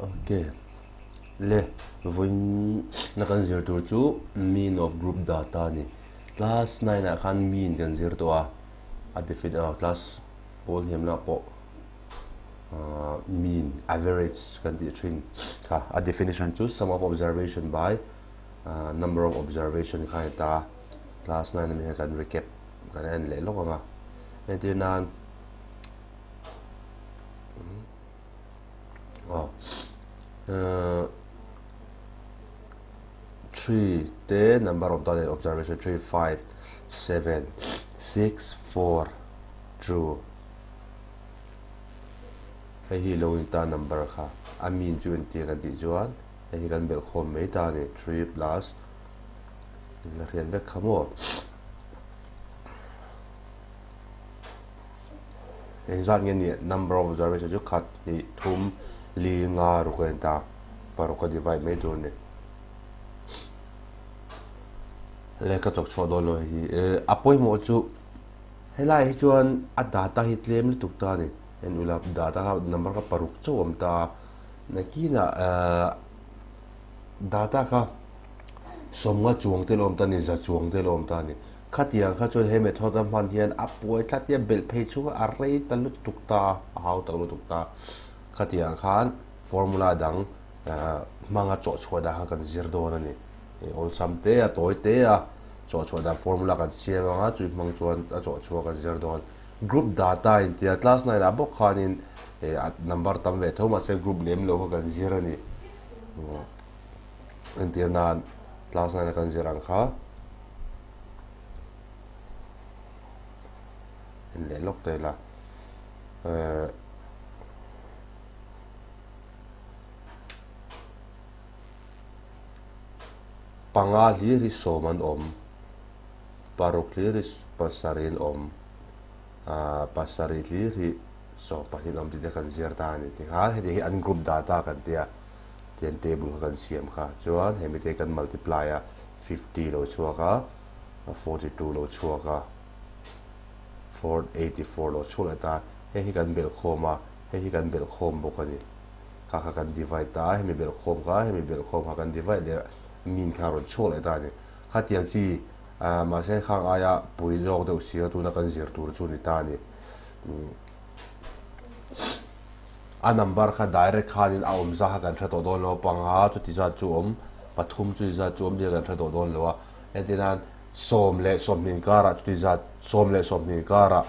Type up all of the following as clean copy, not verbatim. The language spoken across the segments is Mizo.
Ok. Le, vawiin na kan zir tur chu mean of group data a ni. Class nine ah khan mean kan zir tawh a, a defin ah class pawl hniam lamah pawh ah mean average kan tih thin kha. A definition chu sum of observation by ah number of observation kha a ni ta a. Class nine ami hian kan recap kan en leh lawk ang a. Entir nan. 3 te number awm ta nen observation 3 5 7 6 4 2 hei hi lo in ta number kha a mean chu entir kan tih chuan hei hi kan belh khawm mai ta a ni 3 plus la hriat vek kha maw. Engzat nge nih number of observation chu khat hnih thum li nga ruk a ni ta paruk a divide mai tur a ni. Lehkha chawk chhuah dawn lo hi a pawimawh chu helai hi chuan a data hi tlem lutuk ta a ni en ula data kha number kha paruk chauh a awm ta a nakinah ehh data kha sawmnga chuang te lo awm ta a ni za chuang te lo awm ta a ni. Khatiang kha chuan he method a hman hian a puai tlat i a belh phei chhung a rei ta lutuk ta, a hau tak lutuk ta. Khatiang khan formula dang hmanga chawh chhuah dan kha kan zir dawn a ni. Awlsam te a, tawi te a chawh chhuah dan formula kan siam ang a, chui hmang chuan a chawh chhuah kan zir dawn. Group data intia class nine ah bawk khanin a number tam ve tho mahse group lem lo kha kan zir a ni. Entir nan class nine a kan zir ang kha. En leh lawk ta ila eh panga hlir hi sawm an awm paruk hlir hi pasarih an awm ah pasarih hlir hi sawm pahnih an awm tih te kan zir ta a ni tikhan heti hi an group data kan tia tian table kha kan siam kha chuan hemi te kan multiply a 50 lo chhuak a, 42 lo chhuak a, 484 lo chhuak leh ta, hei hi kan belh khawm a, hei hi kan belh khawm bawk a ni. Kha kha kan divide ta a, hemi belh khawm kha, hemi belh khawm kha kan divide leh a, mean kha a rawn chhuak leh ta a ni. Khatiang chi mahse khang aia pui zawk deuh si a tuna kan zir tur chu a ni ta a ni. A number kha direct khanin a awm zah kha kan hre tawh dawn lo a, panga chuti zat chu awm, pathum chuti zat chu awm tih kan hre tawh dawn lo a. Entirnan sawm leh sawmhnih karah chuti zat, sawm leh sawmhnih karah,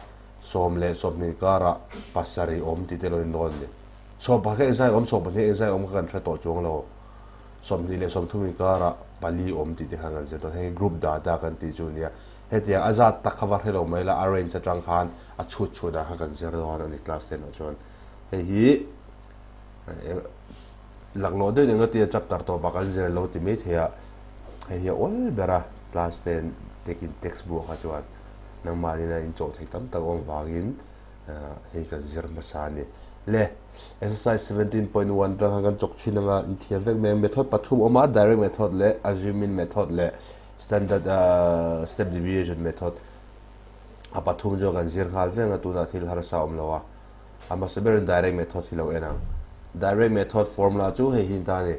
sawm leh sawmhnih karah pasarih awm tih te lo in dawn a ni. Sawm pakhat kha engzai awm, sawm pahnih engzai awm kha kan hre tawh chuang lo. 20 leh 30 inkara pali awm tih te khan kan zir dawn. Hei hi group data kan tih chu nia. Hetiang a zat tak kha va hre lo mai la, a range atang khan a chhut chhuah dan kha kan zir dawn a ni class ten ah chuan. Hei hi laklawh deuh eng tia chapter tawpah kan zir lo ti mai thei a, hei hi a awl ber a class ten taking textbook ah kha chuan nangmahni a inchawh theih tam tak awm vangin Hei kan zir hmasa a ni. Le, exercise 17.1 atang khan kan chawk thin anga inthiam vek mai a. Method pathum awm a, direct method leh assuming method leh standard step deviation method. A pathum chu kan zir nghal vek anga tunah thil harsa awm lo a. A hmasa berin direct method hi lo en ang. Direct method formula chu hei hi ta a ni.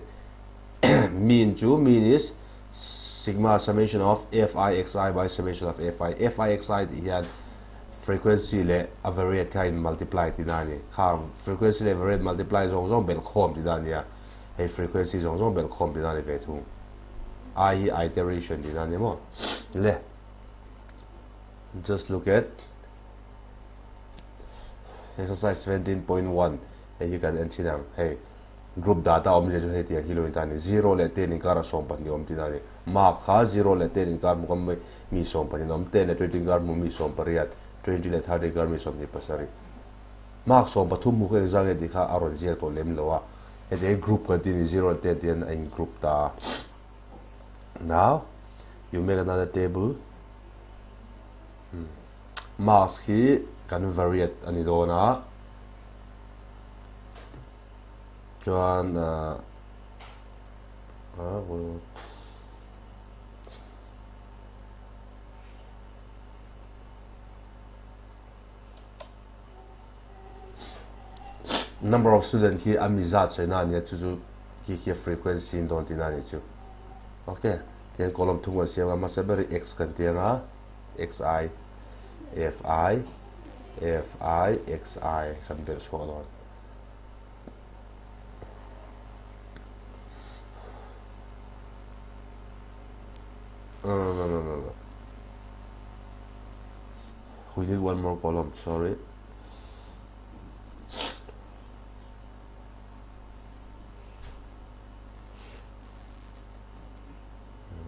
Mean chu mean is sigma summation of fi xi by summation of fi. Fi xi tih hian Frequency leh a variate kha in multiply tihna a ni. Kha frequency leh variate multiply zawng zawng belh khawm tihna a nia. Hei frequency zawng zawng belh khawm tihna a ni ve thung. I hi iteration tihna a ni maw? Le. Just look at exercise 17.1 hei hi kan en thin ang. Hei group data awmzia chu hei tiang hi lo in ta a ni. Zero leh ten inkar a 12 awm tihna a ni. Mark kha zero leh ten inkar hmu ka mi 12 in awm, ten leh 20 inkar hmu mi 18, 20 leh 30 inkar mi 27. Mark 13 hmu kha engzah nge tih kha a rawn ziak tawh lem lo a. Heti hi group kan tih a ni, zero leh ten tihian a in group ta a. Now, you make another table. Marks hi kan variate a ni dawn a. Chuan uh, Number of student hi a mi zat sawi na a nia chu chu khi khi a frequency in dawn tihna a nih chu. Ok, tihian column thum kan siam a, hmasa ber hi x kan ti anga xi, fi, fi, xi kan belh chhuak dawn. No, no, no, no, no, no. We need one more column, sorry.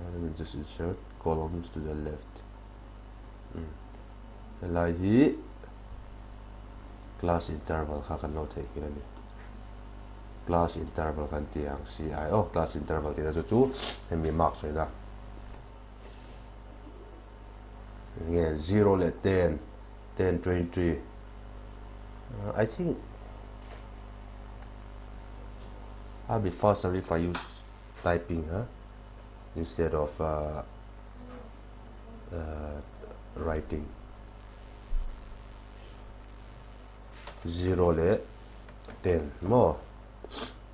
Let me just insert columns to the left. Mm. Helai hi class interval kha kan lo theih nghilh a ni. Class interval kan ti ang CI oh class interval tihna chu chu hemi mark sawina. Nge 0 leh 10 10 20 uh, I think I'll be faster if I use typing huh instead of uh, uh, writing 0 leh 10 maw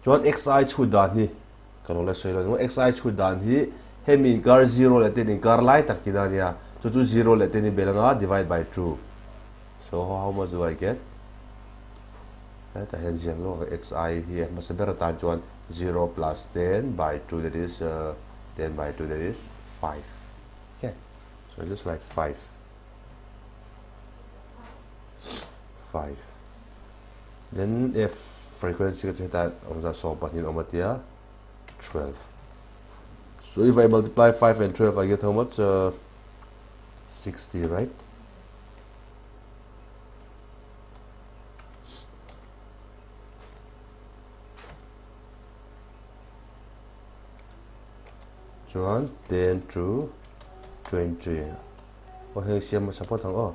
chuan xi chhut dan hi Ka lo la sawi lo ni xi chhut dan hi hemi inkar zero leh ten inkar lai tak tihna a nia chu chu zero leh ten i bel anga divide by two so how much do I get hetah hian ziak lawk ang xi hi a hmasa ber atan chuan zero plus ten by two that is ten by two that is five okay so just write five five Then F frequency ka chu hetah awm zat 12 in awm a tia 12. So if I multiply 5 and 12 I get how much? Uh, 60 right? Chuan 10 to 20. Oh heng siam hmasa phawt ang aw.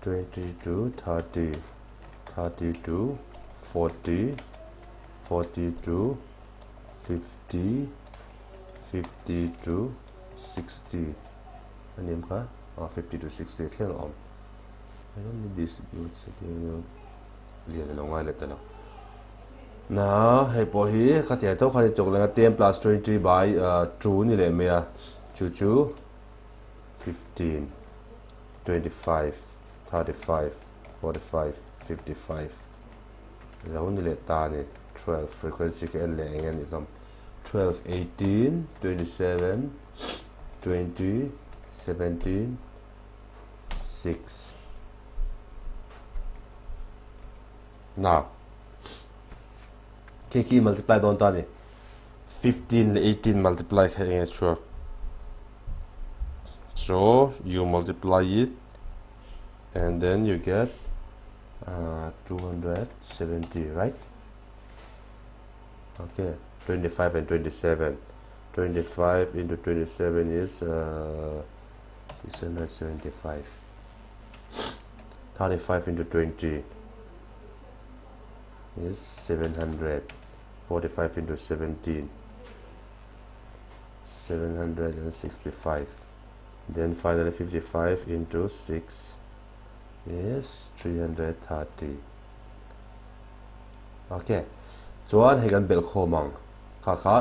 20 to 30. 32, 40, 42, 50, 50 to 60 a ni em kha ah 50 to 60 thleng a awm I don't need this lian a lo ngai leh ta lo na hei pawh hi ka tiang tho khan i chawk leh a 10 plus 20 by 2 ni leh mai a chu chu 15 25 35 45 55 lo ni leh ta a ni 12 frequency ka en leh eng nge a nih hlawm 12 18 27 20 17 6 na khi khi multiply dawn ta ni 15 leh 18 multiply kha eng nge chhuak so you multiply it and then you get uh, 270 right okay 25 and 27 25 into 27 is uh, 675 35 into 20 is 700 45 into 17 765 then finally 55 into 6 is 330 okay chuan hei kan belh khawm ang kha kha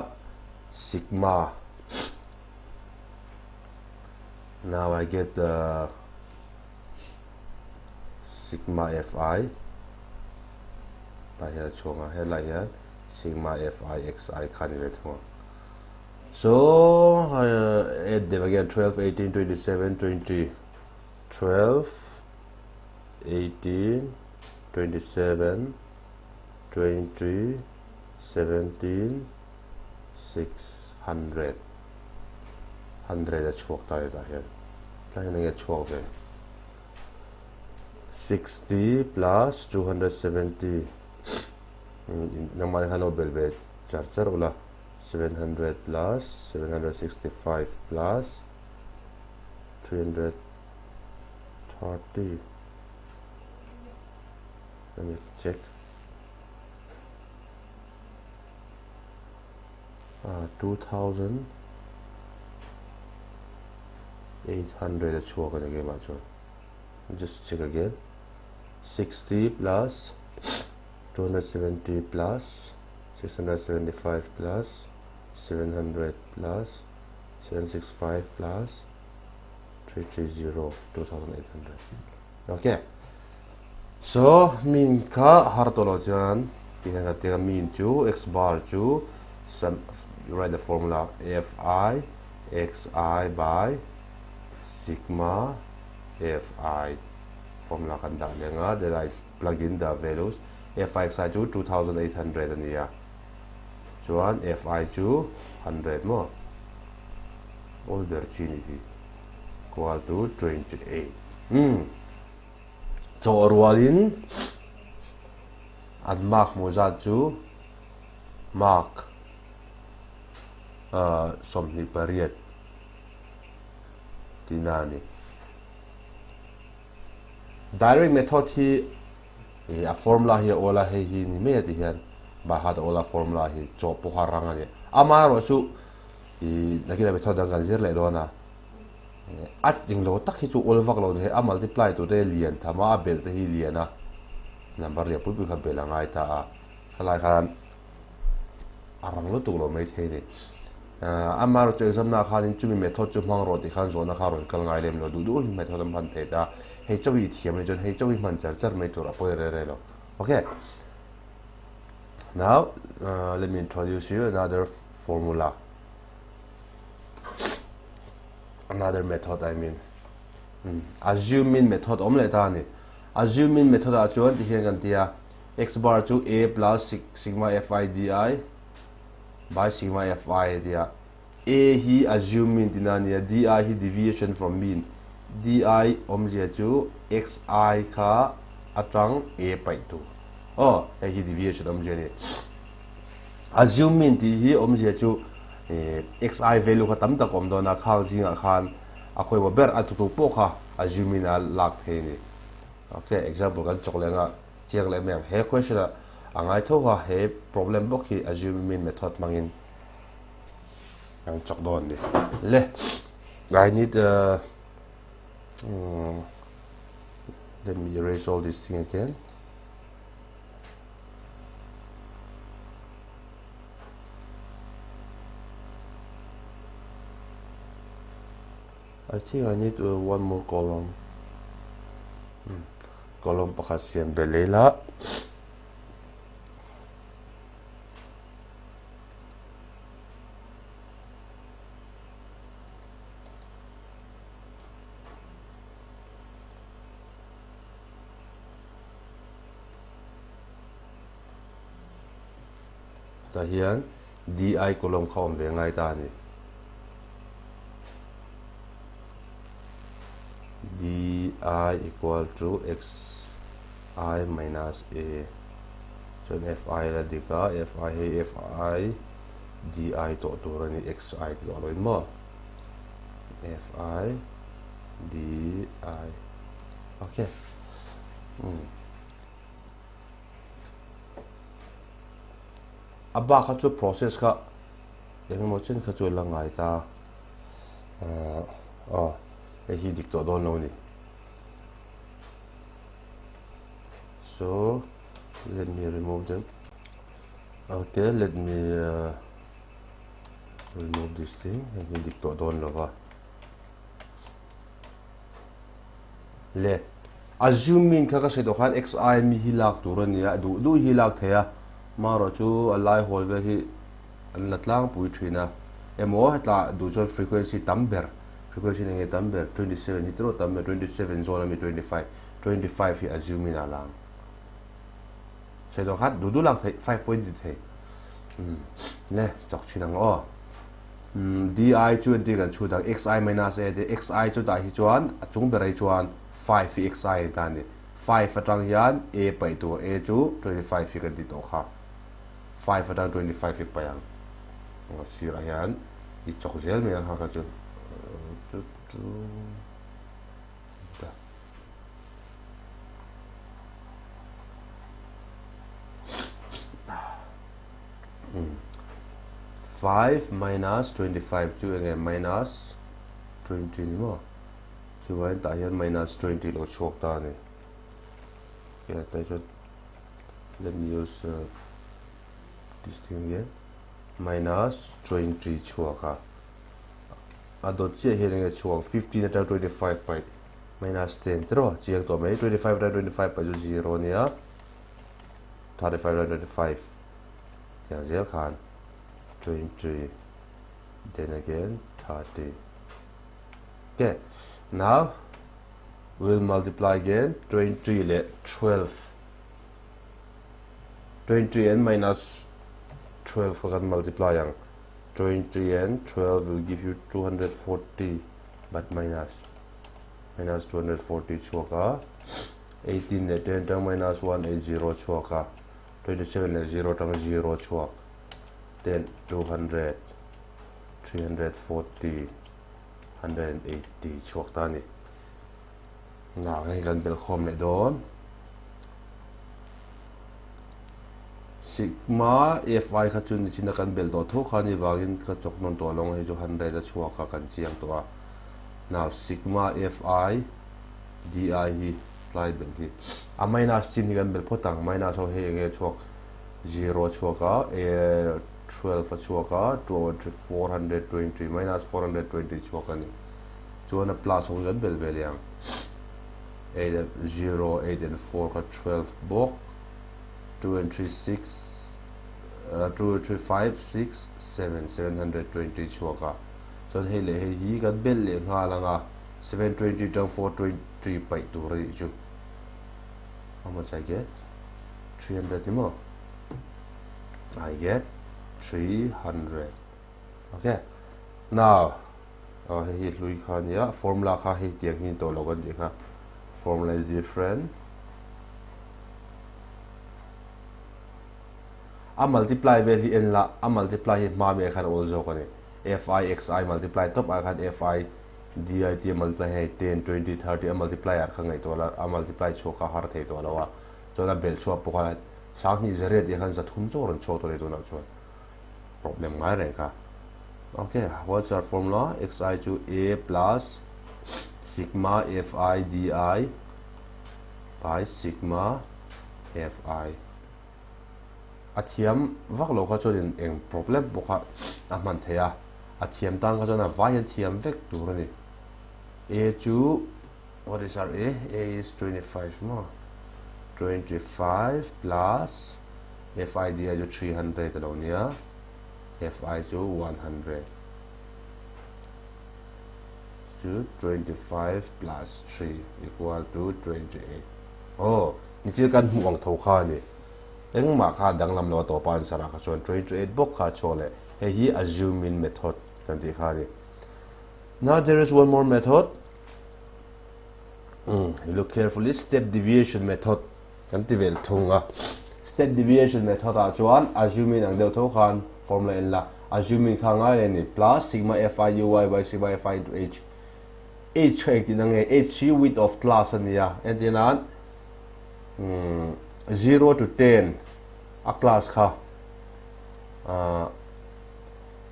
sigma now I get the sigma fi tah hian a chhuang a helai hian sigma fi xi kha ni ve thung ang So add them again 12, 18, 27, 20, 12, 18, 27, 20, 17, 600. 100 a chhuak ta hetah hian. Tlai hian enge chhuak ve? 60 plus 270. Nangmah khan lo bel ve char char ula. 700 plus 765 plus 330 let me check uh, 2800 a chhuak a ni game ah chuan just check again 60 plus. 270 plus 675 plus 700 plus 765 plus 330 2800 okay so mean kha har tawh loh chuan ti hian kan tir a mean chu x bar chu sum you write the formula f i x i by sigma f i formula kan dah leng a then I plug in the values f i x i chu 2800 a ni a chuan f i chu 100 maw awl ber chi nih hi equal to 28 umm chawh rualin an mark hmuh zat chu mark ah 28 tihna a ni. Direct method hi ih a formula hi a awl a hei hi ni mai a ti hian by heart a awl a formula hi chawh pawha rang a ni. Amaherawh chu ih nakinah method dang kan zir leh dawn a a englo tak hi chu awl vak lo ni hei a multiply tur te hi lian tham a a belh te hi lian a number lian pui pui kha belh a ngai ta a khalai khan a rang lutuk lo mai thei a ni. Amaherawhchu exam naah khanin chumi method chu hmang rawh tih khan zawhna kha a rawn kal ngai lem lo duh duh hi method an hman thei ta hei chauh hi thiam a nih chuan hei chauh hi hman char char mai tur a pawi rei rei lo. Okay. Now let me introduce you another formula. Another method I mean. Hmm. Assuming method awm leh ta a ni. Assuming method ah chuan ti hian kan ti a x bar chu a plus sigma fi di by sigma fi a ti a, A hi assume mean tihna a ni a, di hi deviation from mean, di awmzia chu xi kha atang A paih tur aw, hei hi deviation awmzia a ni. Assume mean tih hi awmzia chu xi value kha tam tak a awm dawn a, khang zingah khan a khawimaw ber a tutu pawh kha assume mean a lak thei a ni. Okay, example kan chawk leh anga. Chiang leh mai ang. He question ah a ngai tho a, he problem bawk hi assume mean method hmangin kan chawk dawn ni. Le, I need a let me erase all this thing again. I think I need uh, one more column. Hmm. Column pakhat siam belh ila. Tah hian DI column kha awm ve ngai ta a ni. Di equal to xi minus a chuan fi la dik a fi hei fi di tawh tur a ni xi ti tawh loin maw fi di okay um a bak kha chu process kha engemaw chen kha chu a la ngai ta aw hei hi dik tawh dawn lo a ni so let me remove them okay let me uh, remove this thing hei hi dik tawh dawn lo va Le assuming kha ka sawi tawh khan xi mi hi lak tur a ni a duh duh hi lak thei a marawh chu a lai hawl vel hi an la tlangpui thin a emaw hetah duh chuan frequency tam ber frequency eng nge tam ber 27 hi tiraw tam ber 27 zawn ami 25 25 hi assuming ah la ang sawi tawh khan duh duh lak theih 5 point ti thei umm le chawk thin ang aw. Di chu entir kan chhut ang xi minus a te xi chu tah hi chuan a chung ber hi chuan 5 hi xi a ni ta a ni. 5 atang hian a paih tur a chu 25 hi kan ti tawh kha. 5 atang 25 hi paih ang. Sirah hian i chawk zel mai ang kha kha chu. 5 minus 25 chu enge minus 20 ni maw chuan tah hian minus 20 lo chhuak ta a ni okay tah chuan. Let me use uh, this thing again. Minus 20 chhuak a. A dawt chiah hian enge chhuak 15 atang 25 paih minus 10 tiraw chiang tawh mai 25 atang 25 paih chu 0 ania 35 atang 25 tiang zel khan 20 then again 30 okay now we'll multiply again 20 leh 12 20 and minus 12 kha kan multiply ang 20 and 12 will give you 240 but minus minus 240 chhuak a 18 leh 10 tang minus 180 chhuak a 27 leh 0 tang 0 chhuak then 200 340 180 chhuak ta a ni. Nang hei kan belh khawm leh dawn. Sigma Fi kha chu nichina kan belh tawh tho kha ni vangin ka chawk nawn tawh lo hei chu 100 a chhuak a kan chiang tawh a. Now Sigma Fi Di hi tlai belh hi a minus chin hi kan belh phawt ang minus ho hei enge chhuak 0 a chhuak a 12 a chhuak a 420 minus 420 chhuak a ni. Chuan a plus ho hi kan belh ve leh ang. 8 and 0, 8 and 4 kha 12 bawk. 2 and 3, 6, uh, 2 and 3, 5, 6, 7, 720 chhuak a. Chuan hei leh hei hi kan belh leh nghal ang a. 720 tang 420 paih tur a nih chu. How much I get? 300 ni maw? I get 300. Okay. Now, uh, hei hi hlui kha nia formula kha hei tiang hi tawh lo kan tih kha formula is different a multiply vel hi en la a multiply hi hma mi khan awl zawk ani fi xi multiply top ah khan fi di tia multiply hei 10 20 30 a multiply ah kha ngaih tawh la a multiply chhuak kha har thei tawh lo a chuan a belh chhuak pawh kha sanghnih zariat tih khan zathum chauh rawn chhuak tawh a ni tunah chuan problem ngai reng kha. Okay, what's our formula? Xi chu A plus sigma Fi di by sigma Fi. A thiam vak lo kha chuan eng problem pawh kha a hman thei a. A thiam tan kha chuan a vai hian thiam vek tur a ni. A chu what is our A? A is 25 maw? 25 plus Fi di chu 300 a lo nia. Fi chu 100 chu 25 plus 3 equal to 28. Aw, nichil kan hmuh ang tho kha a ni. Engmah kha danglam lo a tawpa answer ah kha chuan 28 bawk kha a chhuak leh. Hei hi assuming method kan tih kha a ni. Now there is one more method. Mm, you look carefully, step deviation method. Kan ti vel thung a. Step deviation method ah chuan assuming ang deuh tho khan formula en la. Assuming kha ngai leh ni plus sigma fi ui by sigma fi into h. H kha engtin ang nge? H hi width of class a nia. Entir nan 0 to 10 a class kha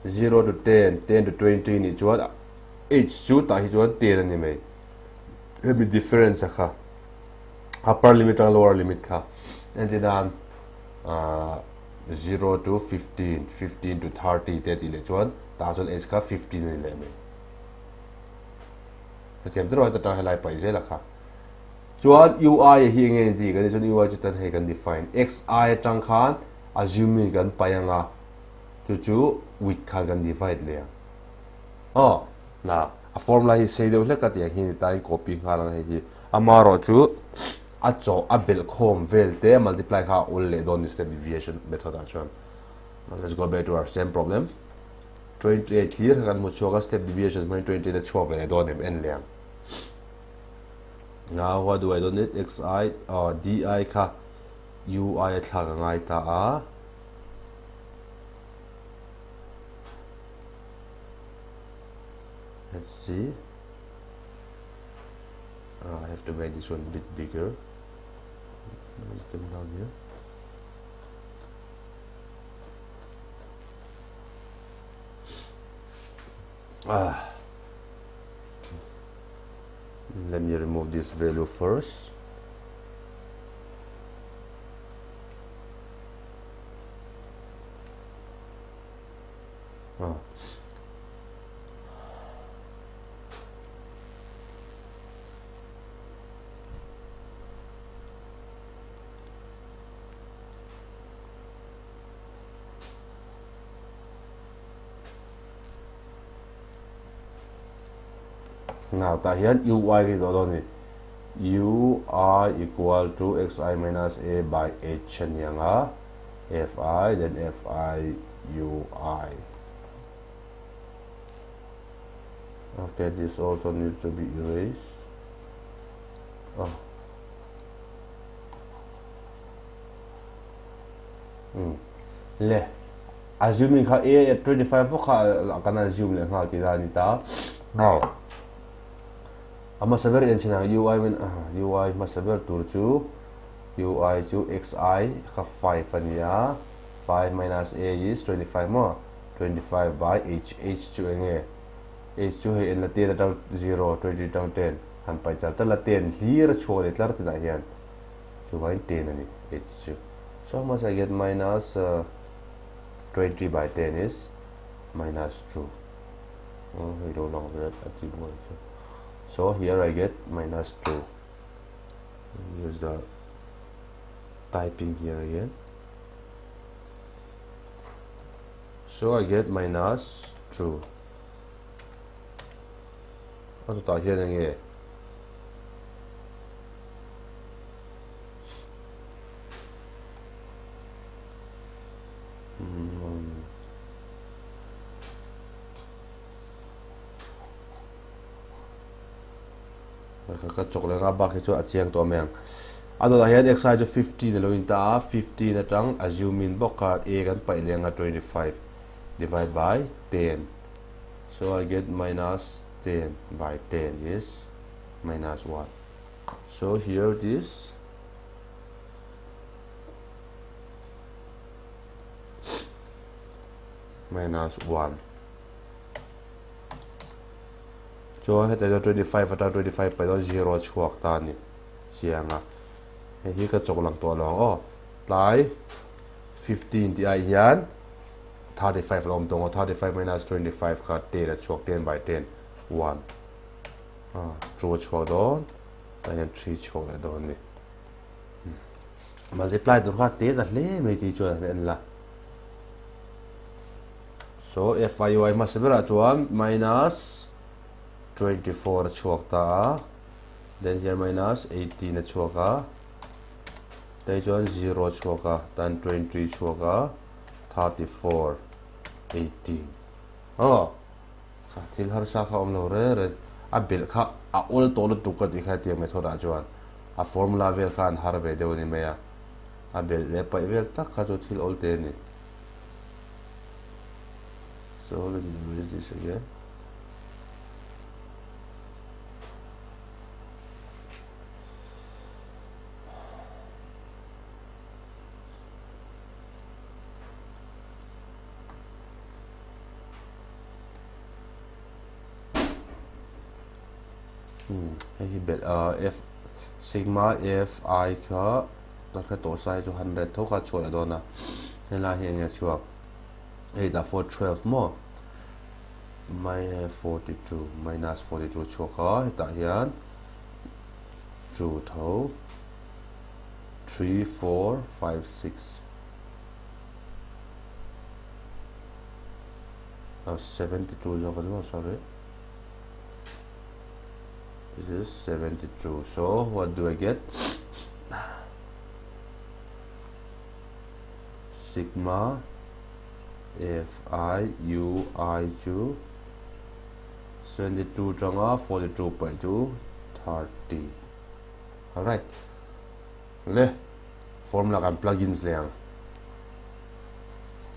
0 to 10, 10 to 20 nih chuan h chu tah hi chuan 10 a ni mai. Hemi difference a kha. Upper limit atanga lower limit kha entir nan 0 to 15, 15 to 30 te tih leh chuan tah chuan h kha 15 a ni leh mai. Hetiang te erawh heta tang helai paih zel a kha. Chuan ui hi enge ni tih kan nih chuan ui chu tan hei kan define xi atang khan assuming kan paih anga chu chu width khan kan divide leh ang. Aw na a formula hi sei deuh hlek a tiang hi ni ta in copy nghal ang hei hi amarawh chu a chaw a belh khawm vel te a multiply kha a ul leh dawn ni step deviation method ah chuan. Now let's go back to our same problem. 28 hlir kha kan hmu chhuak a step deviation hmangin 28 a chhuak ve leh dawn em en leh ang. Now what do I don't need xi oh, di kha ui a thlak a ngai ta a. Let's see. Uh, I have to make this one a bit bigger. Come down here. Ah. Let me remove this value first. Now tah hian ui hi zawh dawn a ni. Ui equal to xi minus a by h a ni ang a, fi then fi ui. Okay, this also needs to be erased. Oh. Hmm. Le. Assuming kha a at 25 bawk kha kan assume leh nghal tih dan a ni ta. Now, a hmasa ber en chin ang ui min ui hmasa ber tur chu ui chu xi kha 5 a ni a, 5 minus a is 25 maw? 25 by h, h chu eng nge? H chu hei en la 10 atang 0, 20 atang 10 han paih char char la 10 hlir a chhuak leh tlar tinah hian chuvangin 10 a ni h chu. So how much I get minus uh, 20 by 10 is minus 2. Oh, hei lo lang ve a ti buai chu. So here I get minus 2. Use the typing here again. So I get minus 2. A chutah hian enge Ka chawk leh nga bak hi chu a chiang tawh mai ang. A dawtah hian xi chu 15 a lo in ta a, 15 atang assume in bawk kha a kan paih leh anga 25 divide by 10. So I get minus 10 by 10 is minus 1. So here it is. Minus 1. Chuan heta hian 25 atang 25 paih dawn 0 a chhuak ta a ni chiang a. Hei hi ka chawk lang tawh lo ang aw. Tlai 15 tih ai hian 35 a lo awm tawh ang aw. 35 minus 25 kha 10 a chhuak 10 by 10 1. Ah, 2 a chhuak dawn. Tah hian 3 chhuak leh dawn a ni. Multiply tur kha te ta hle mai tih chuan han en la. So FIUI hmasa berah chuan minus 24 a chhuak ta a, then here minus 18 a chhuak a, tei chuan 0 a chhuak a, tan 20 chhuak a, 34 18. Oh, kha thil harsa kha awm lo re re, a belh kha a awl tawh lutuk ka tih kha hetiang method ah chuan a formula vel kha an har ve deuh a ni mai a, a belh leh paih vel tak kha chu thil awl te a ni. So let me erase this again. Hmm, hei hi belh a F sigma F I kha ka hre tawh sa hi chu 100 tho kha chhuah leh dawn a helai hi enge chhuak hei dah 4 12 maw minus 42 minus 42 chhuak a hetah hian 2 tho 3 4 5 6 72 zawk a ni maw sorry This is 72. So what do I get? Sigma F I U I chu 72 tanga 42.2 30. Alright. Le formula kan plug in leh ang.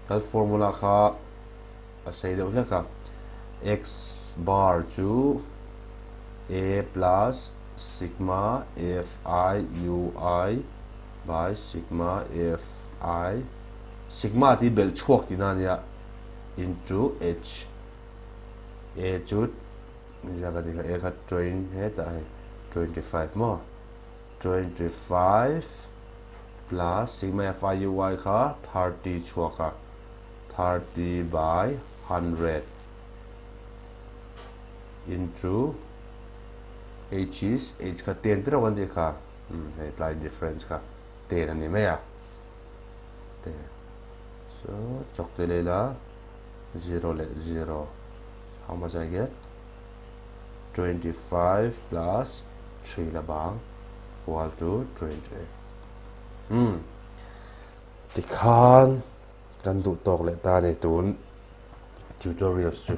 Kan formula kha a sei deuh hlek a, x bar chu a plus sigma f i u i by sigma f i sigma tih belh chhuak tihna a nia into h a chu nizan ka tih kha a kha train hetah hei 25 maw 25 plus sigma f i u i kha 30 chhuak a. 30 by 100 into h is h kha ten te reuh an tih kha umm hei tlai difference kha ten a ni mai a ten so chawk te lei la zero leh zero how much I get 25 plus 3 la bang equal to 20 umm tikhan kan duh tawk leh ta a ni tun tutorials chu.